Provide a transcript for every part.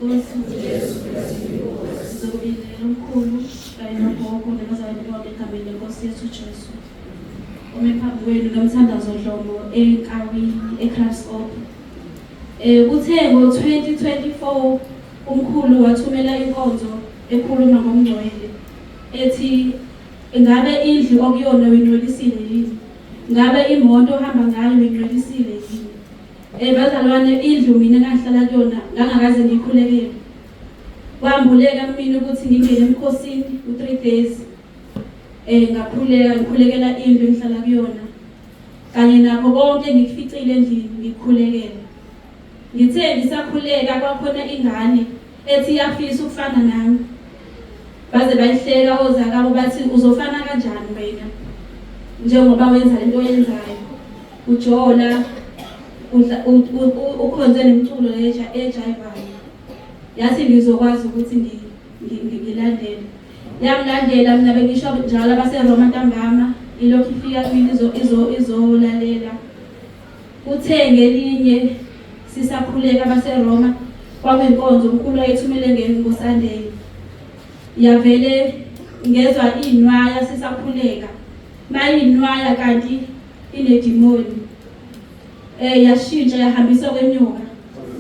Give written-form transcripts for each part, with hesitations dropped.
Inkosi. Sizokubingelela omkhulu kanye nogogo nabazalwane bonke egameni lenkosi yethu Jesu. Ome phambi kwenu nomthandazo Dlomo eNkawini eKraspop. Kuthe ngo-2024 umkhulu wathumela inkonzo ekhuluma ngomngcwele ethi ngabe indlu okuyona uyingcwelisile yini? Ngabe imoto ohamba ngayo uyingcwelisile yini? Bazalwane indlu mina engangihlala kuyona ngangakaze ngikhulekele. Kwambuleka kumina ukuthi ngingene emkhosini u-3 days. Ngakhuleka ngikhulekela indlu engihlala kuyona. Kanye nakho konke ngikuficile endlini ngikukhulekela. Ngithe ngisakhuleka kwakhona ingane ethi iyafisa ukufana nami. Baze bayihleka ozakabo bathi uzofana kanjani wena njengoba wenza lento oyenzayo. Ujola ukhonze nemculo ejayivayo. Yathi ngizokwazi ukuthi ngilandele. Yangilandela mina bengisho njalo abaseRoma ntambama ilokhu ifika kumina izolalela. Kuthe ngelinye sisakhuleka abaseRoma kwakuyinkonzo umkhulu ayethumele ngoSunday. Yavele ngezwa inwaya sisakhuleka. Mayinwaya kanti inedimoni. Yashintsha yahambisa kwenyoka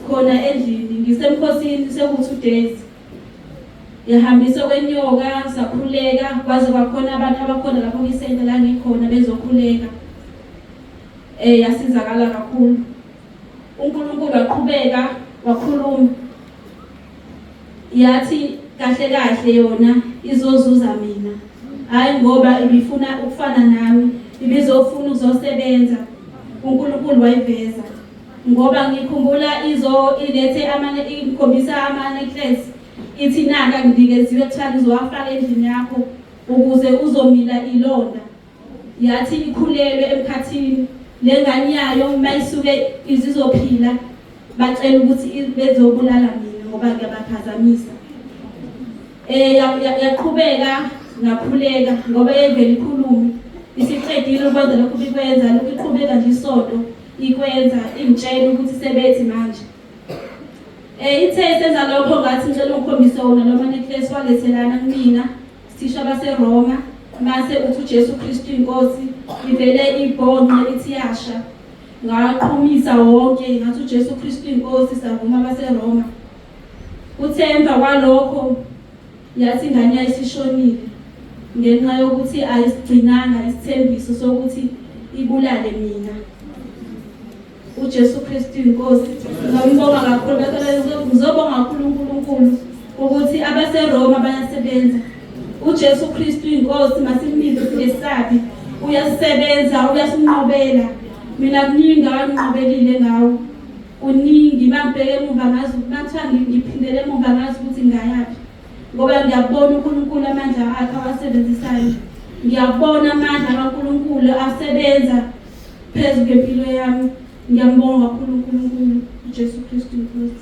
khona endlini ngisemkhosini seku 2 days. Yahambisa kwenyoka sakhuleka kwaze kwakhona abantu abakhona lapho kwisenta la ngikhona bezokhuleka. Yasizakala kakhulu. uNkulunkulu waqhubeka wakhuluma. Yathi kahle kahle yona izozuza mina. Hayi ngoba ibifuna ukufana nami, ibizofuna ukuzosebenza. uNkulunkulu wayiveza. Ngoba ngikhumbula izo ilethe amane ikhombisa ama necklace ithi naka ngikeziwe kuthiwa ngizowafaka endlini yakho ukuze uzomila ilonda. Yathi ikhulelwe emkhathini lengane yayo mayisuke izizophila bacela ukuthi bezobulala mina ngoba ngiyabaphazamisa. Yaqhubeka ngakhuleka ngoba yayivele ikhulume isiqedile ukwenza lokhu bikwenza lokhu iqhubeka nje isonto ikwenza ingitshela ukuthi sebethi manje. Ithe isenza lokho ngathi ngicela ungikhombise wona noma necklace walethelana kumina. Sisho abaseRoma mase uthi uJesu Kristu inkosi ivele ibhonqe ithi yasha. Ngaqhumisa wonke ngathi uJesu Kristu inkosi savuma abaseRoma. Kuthe emva kwalokho yathi ingane yayisishonile ngenxa yokuthi ayisigcinanga isithembiso sokuthi ibulale mina. uJesu Kristu inkosi. Ngiyambonga kakhulu bese ngizobonga kakhulu uNkulunkulu ukuthi abaseRoma bayasebenza. uJesu Kristu inkosi masimbize singesabi. Uyasebenza, uyasinqobela. Mina kuningi akanqobelile ngawo. Kuningi mangibheke emuva ngazi mathiwa ngiphindele emuva ngazi ukuthi ngingayaphi. Ngoba ngiyabona uNkulunkulu amandla akhe awasebenzisayo. Ngiyabona amandla kaNkulunkulu asebenza phezu kwempilo yami. Ngiyambonga kakhulu uNkulunkulu uJesu Kristu inkosi.